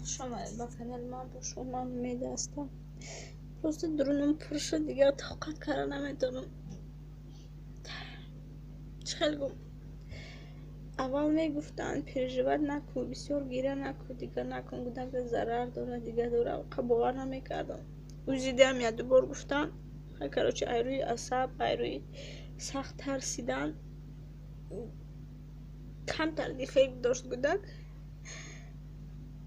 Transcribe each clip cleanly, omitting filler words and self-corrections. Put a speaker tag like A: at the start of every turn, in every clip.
A: Хуш омадед ба канали ман. Бо шумо ман Умеда ҳастам. Просто дурунам пур шуд, дигар тоқат карда наметавонам. Чӣ хел гум? Аввал мегуфтанд, переживать накун, бисёр гиря накун, дигар накун, гудака зарар дорад, дигар дорад. Бовар намекардам. УЗИдам як дубор гуфтанд. Короче, ай рӯи асаб, ай рӯи сахт тарсидан камтар дефект дошт гудак.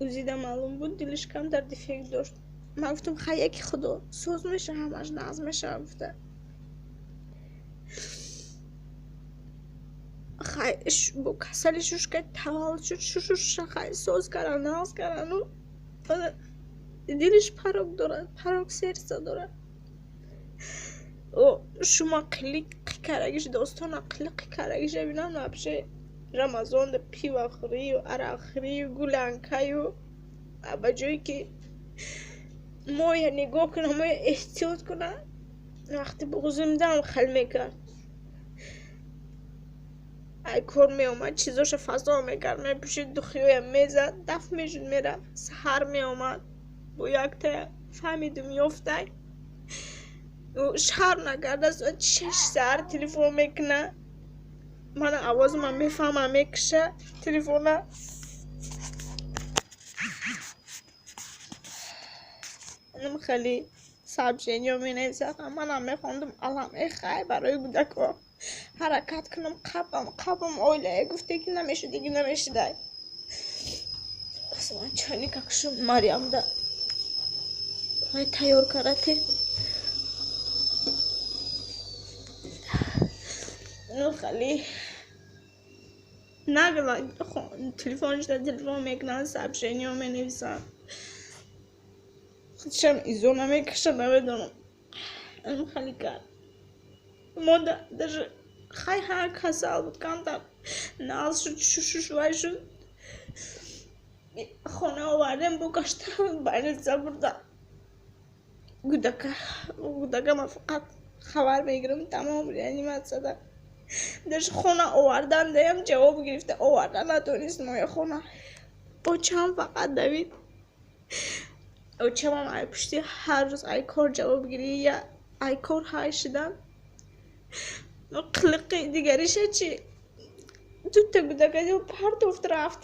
A: УЗИда маълум буд, дилиш камтар дефект дошт. Ман гуфтам, хай, яки худо соз меша, ҳамаш нағз мешава гуфта. Хай, бо касали шушка таваллуд шуд, шушуша хай соз кардан, нағз кардану дилиш порок дорад, порок сердца дорад. Шума қилиқи карагиш, достона қилиқи карагиша бинам, вообще Рамазонда пивахӯрию арақхӯрию гулянкаю, ба ҷое ки моя нигоҳ кунам, моя эҳтиёт кунам, вақти буғзимдаам хел мекард. Ай кор меомад, чизоша фазо мекард, мепӯшид, духиёя мезад, даф мешуд, мерафт. Саҳар меомад бо яктая, фаҳмидум, ёфтай. Шарм накарда, соати 6 саҳар телефон мекунад. Мана овозама мефаҳмам, мекуша телефона. Хеле сообщениё менависад, манам мехондум, алам эхай, барои кӯдакҳо ҳаракат кунам, қапам қапам, оилае гуфте ки намешудиги намешудай. Ман чайника кушум, Мариамда вай тайёр карате. Ну хеле нагла телефоншда телефон мекунанд, сообщениё менависанд. Худшам изо намекаша, намедонам. Хеле кард. Мода даже хай ҳар касал буд, камтар нағз шуд, шушуш вай шуд. Хона овардем, бо гашта больница бурда. Гудака, гудака ман фақат хабар мегирам, тамом реаниматсияда. Даже хона овардан даям ҷавоб гирифта оварда натонист моя хона. Очам фақат давид. Очамам ай пушти ҳар рӯз ай кор ҷавоб гирӣ, я ай кор ҳай шудан. Қилиқи дигариша чи? Дута гудака партофт рафт.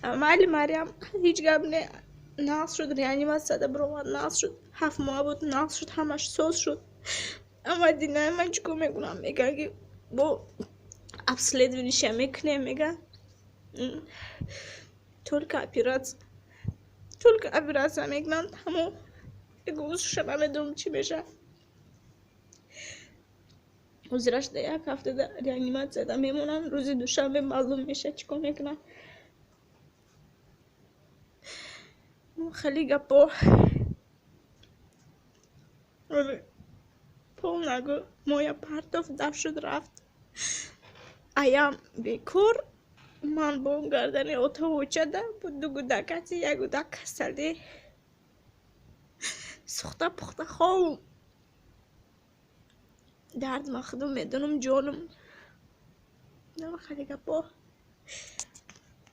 A: Майли, Мариам ҳеҷ гап не, нағз шуд, реаниматсияда биромад, нағз шуд, 7 моҳа буд, нағз шуд, ҳамаш соз шуд. Ама динаи ман чӣ кор мекунам? Мегӯянд ки бо обследованиша мекунем, мегӯянд. Только операция, только операция мекунанд, тамом. Гӯшша намедонам чӣ мешавад. Ҳозираш да як ҳафтада реаниматсияда мемонанд, рӯзи душанбе маълум мешавад чӣ кор мекунанд. Хеле гапо. Пол нагӯ, моя партофт, даф шуд, рафт. Аям бекор, ман бо гардани отавочада бо ду гудакати, як гудак касалӣ, сӯхта пухта ховум. Дард ман худам медонам, ҷонам. Хеле гапо.